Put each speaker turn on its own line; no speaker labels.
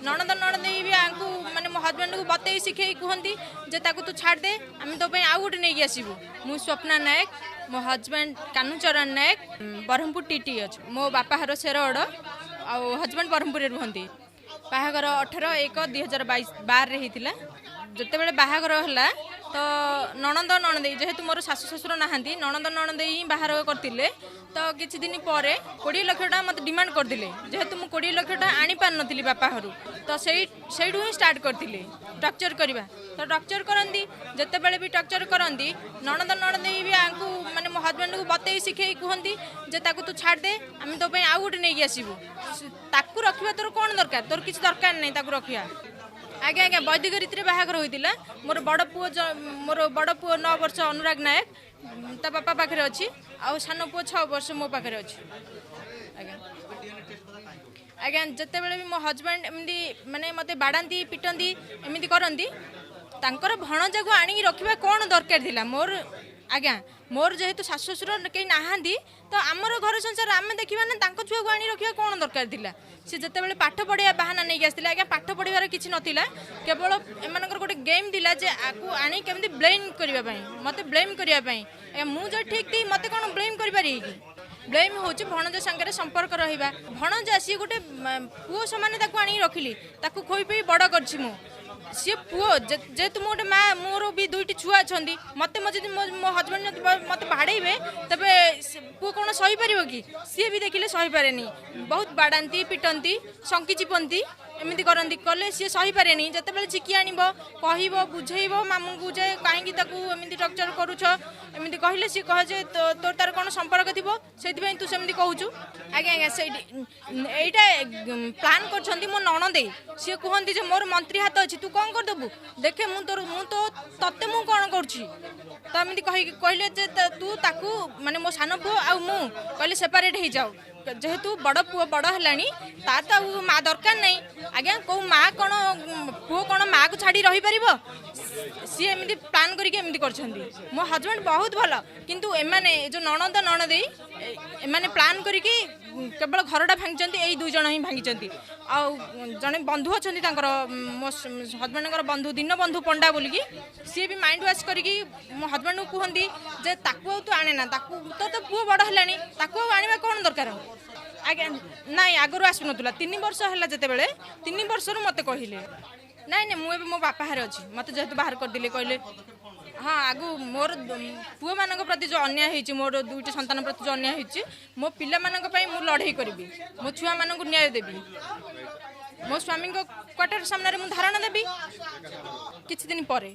ନଣନ୍ଦ ନଣଦେଇ ବି ଆଙ୍କୁ ମାନେ ମୋ ହଜବେଣ୍ଡକୁ ବତେଇ ଶିଖେଇ କୁହନ୍ତି ଯେ ତାକୁ ତୁ ଛାଡ଼ିଦେ, ଆମେ ତୋ ପାଇଁ ଆଉ ଗୋଟେ ନେଇକି ଆସିବୁ। ମୁଁ ସ୍ୱପ୍ନା ନାୟକ, ମୋ ହଜବେଣ୍ଡ କାହ୍ନୁଚରଣ ନାୟକ, ବ୍ରହ୍ମପୁର ଟିଟି ଅଛି। ମୋ ବାପା ଘର ଶେରଗଡ଼ ଆଉ ହଜବେଣ୍ଡ ବ୍ରହ୍ମପୁରରେ ରୁହନ୍ତି। ବାହାଘର 18/1/2022 ବାରରେ ହେଇଥିଲା। ଯେତେବେଳେ ବାହାଘର ହେଲା ତ ନଣନ୍ଦ ନଣଦେଇ, ଯେହେତୁ ମୋର ଶାଶୁ ଶ୍ୱଶୁର ନାହାନ୍ତି, ନଣନ୍ଦ ନଣଦେଇ ହିଁ ବାହାଘର କରିଥିଲେ। ତ କିଛି ଦିନ ପରେ 20 ଲକ୍ଷ ଟଙ୍କା ମୋତେ ଡିମାଣ୍ଡ କରିଥିଲେ। ଯେହେତୁ ମୁଁ 20 ଲକ୍ଷ ଟଙ୍କା ଆଣିପାରିନଥିଲି ବାପା ଘରୁ, ତ ସେଇଠୁ ହିଁ ଷ୍ଟାର୍ଟ କରିଥିଲି ଟର୍ଚର କରିବା। ତ ଟର୍ଚର କରନ୍ତି, ଯେତେବେଳେ ବି ଟର୍ଚର କରନ୍ତି ନଣନ୍ଦ ନଣଦେଇ ବି ଆଙ୍କୁ ମାନେ ମୋ ହଜବେଣ୍ଡକୁ ବତେଇ ଶିଖେଇ କୁହନ୍ତି ଯେ ତାକୁ ତୁ ଛାଡ଼ିଦେ, ଆମେ ତୋ ପାଇଁ ଆଉ ଗୋଟେ ନେଇକି ଆସିବୁ। ତାକୁ ରଖିବା ତୋର କ'ଣ ଦରକାର? ତୋର କିଛି ଦରକାର ନାହିଁ ତାକୁ ରଖିବା। ଆଜ୍ଞା ଆଜ୍ଞା, ବୈଦିକ ରୀତିରେ ବାହାଘର ହୋଇଥିଲା। ମୋର ବଡ଼ ପୁଅ, ମୋର ବଡ଼ ପୁଅ 9 ବର୍ଷ ଅନୁରାଗ ନାୟକ, ତା ବାପା ପାଖରେ ଅଛି, ଆଉ ସାନ ପୁଅ 6 ବର୍ଷ ମୋ ପାଖରେ ଅଛି। ଆଜ୍ଞା ଆଜ୍ଞା, ଯେତେବେଳେ ବି ମୋ ହଜବେଣ୍ଡ ଏମିତି ମାନେ ମୋତେ ବାଡ଼ାନ୍ତି, ପିଟନ୍ତି, ଏମିତି କରନ୍ତି, ତାଙ୍କର ଭଣଜାକୁ ଆଣିକି ରଖିବା କ'ଣ ଦରକାର ଥିଲା? ମୋର ଆଜ୍ଞା, ମୋର ଯେହେତୁ ଶାଶୁ ଶ୍ୱଶୁର କେହି ନାହାନ୍ତି, ତ ଆମର ଘର ସଂସାର ଆମେ ଦେଖିବା ନା, ତାଙ୍କ ଛୁଆକୁ ଆଣି ରଖିବା କ'ଣ ଦରକାର ଥିଲା? ସେ ଯେତେବେଳେ ପାଠ ପଢ଼ିବା ବାହାନା ନେଇକି ଆସିଥିଲେ, ଆଜ୍ଞା ପାଠ ପଢ଼ିବାର କିଛି ନଥିଲା, କେବଳ ଏମାନଙ୍କର ଗୋଟେ ଗେମ୍ ଥିଲା ଯେ ଆକୁ ଆଣି କେମିତି ବ୍ଲେମ୍ କରିବା ପାଇଁ, ମୋତେ ବ୍ଲେମ୍ କରିବା ପାଇଁ। ଆଜ୍ଞା ମୁଁ ଯଦି ଠିକ୍ ଥିବି, ମୋତେ କ'ଣ ବ୍ଲେମ୍ କରିପାରିବେ କି? ବ୍ଲେମ୍ ହେଉଛି ଭଣଜା ସାଙ୍ଗରେ ସମ୍ପର୍କ ରହିବା। ଭଣଜା ସିଏ ଗୋଟେ ପୁଅ ସମାନ, ତାକୁ ଆଣିକି ରଖିଲି, ତାକୁ ଖୋଇ ପୋଇ ବଡ଼ କରିଛି ମୁଁ। ସିଏ ପୁଅ, ଯେହେତୁ ମୁଁ ଗୋଟେ ମା, ମୋର ବି 2ଟି ଛୁଆ ଅଛନ୍ତି। ମୋତେ ମୋ ଯଦି ମୋ ହଜବେଣ୍ଡ ଯଦି ମୋତେ ବାଡ଼େଇବେ, ତେବେ ପୁଅ କ'ଣ ସହିପାରିବ କି? ସିଏ ବି ଦେଖିଲେ ସହିପାରେନି। ବହୁତ ବାଡ଼ାନ୍ତି, ପିଟନ୍ତି, ଶଙ୍କି ଚିପନ୍ତି, ଏମିତି କରନ୍ତି, କଲେ ସିଏ ସହିପାରେନି। ଯେତେବେଳେ ଝିକି ଆଣିବ, କହିବ, ବୁଝେଇବ ମାମୁଁଙ୍କୁ ଯେ କାହିଁକି ତାକୁ ଏମିତି ଟର୍ଚର କରୁଛ, ଏମିତି କହିଲେ ସିଏ କହେ ଯେ ତୋର ତାର କ'ଣ ସମ୍ପର୍କ ଥିବ, ସେଇଥିପାଇଁ ତୁ ସେମିତି କହୁଛୁ। ଆଜ୍ଞା ଆଜ୍ଞା, ସେଇଠି ଏଇଟା ପ୍ଲାନ୍ କରିଛନ୍ତି ମୋ ନଣଦେଇ। ସିଏ କୁହନ୍ତି ଯେ ମୋର ମନ୍ତ୍ରୀ ହାତ ଅଛି, ତୁ କ'ଣ କରିଦେବୁ ଦେଖେ, ମୁଁ ତୋର ମୁଁ ତ ତତେ ମୁଁ କ'ଣ କରୁଛି। ତ ଏମିତି କହିକି କହିଲେ ଯେ ତୁ ତାକୁ ମାନେ ମୋ ସାନ ପୁଅ ଆଉ ମୁଁ କହିଲେ ସେପାରେଟ୍ ହେଇଯାଉ। ଯେହେତୁ ବଡ଼ ପୁଅ ବଡ଼ ହେଲାଣି, ତାର ତ ଆଉ ମା ଦରକାର ନାହିଁ। ଆଜ୍ଞା, କେଉଁ ମା କ'ଣ ପୁଅ କ'ଣ ମାଆକୁ ଛାଡ଼ି ରହିପାରିବ? ସିଏ ଏମିତି ପ୍ଲାନ୍ କରିକି ଏମିତି କରିଛନ୍ତି। ମୋ ହଜବେଣ୍ଡ ବହୁତ ଭଲ, କିନ୍ତୁ ଏମାନେ ଏ ଯେଉଁ ନଣନ୍ଦ ନଣଦେଇ ଏମାନେ ପ୍ଲାନ୍ କରିକି କେବଳ ଘରଟା ଭାଙ୍ଗିଛନ୍ତି। ଏଇ 2 ଜଣ ହିଁ ଭାଙ୍ଗିଛନ୍ତି। ଆଉ ଜଣେ ବନ୍ଧୁ ଅଛନ୍ତି ତାଙ୍କର, ମୋ ହଜବେଣ୍ଡଙ୍କର ବନ୍ଧୁ ଦୀନବନ୍ଧୁ ପଣ୍ଡା ବୋଲିକି, ସିଏ ବି ମାଇଣ୍ଡ ୱାଶ୍ କରିକି ମୋ ହଜବେଣ୍ଡକୁ କୁହନ୍ତି ଯେ ତାକୁ ଆଉ ତୁ ଆଣେନା, ତାକୁ ତୋର ତ ପୁଅ ବଡ଼ ହେଲାଣି, ତାକୁ ଆଉ ଆଣିବା କ'ଣ ଦରକାର? ଆଜ୍ଞା ନାଇଁ, ଆଗରୁ ଆସୁନଥିଲା। 3 ବର୍ଷ ହେଲା, ଯେତେବେଳେ 3 ବର୍ଷରୁ ମୋତେ କହିଲେ। ନାଇଁ ନାଇଁ, ମୁଁ ଏବେ ମୋ ବାପା ଘରେ ଅଛି। ମୋତେ ଯେହେତୁ ବାହାର କରିଦେଲେ, କହିଲେ ହଁ ଆଗକୁ ମୋର ପୁଅମାନଙ୍କ ପ୍ରତି ଯେଉଁ ଅନ୍ୟାୟ ହେଇଛି, ମୋର 2ଟି ସନ୍ତାନ ପ୍ରତି ଯେଉଁ ଅନ୍ୟାୟ ହେଇଛି, ମୋ ପିଲାମାନଙ୍କ ପାଇଁ ମୁଁ ଲଢ଼େଇ କରିବି, ମୋ ଛୁଆମାନଙ୍କୁ ନ୍ୟାୟ ଦେବି। ମୋ ସ୍ୱାମୀଙ୍କ କ୍ୱାର୍ଟର ସାମ୍ନାରେ ମୁଁ ଧାରଣା ଦେବି କିଛି ଦିନ ପରେ।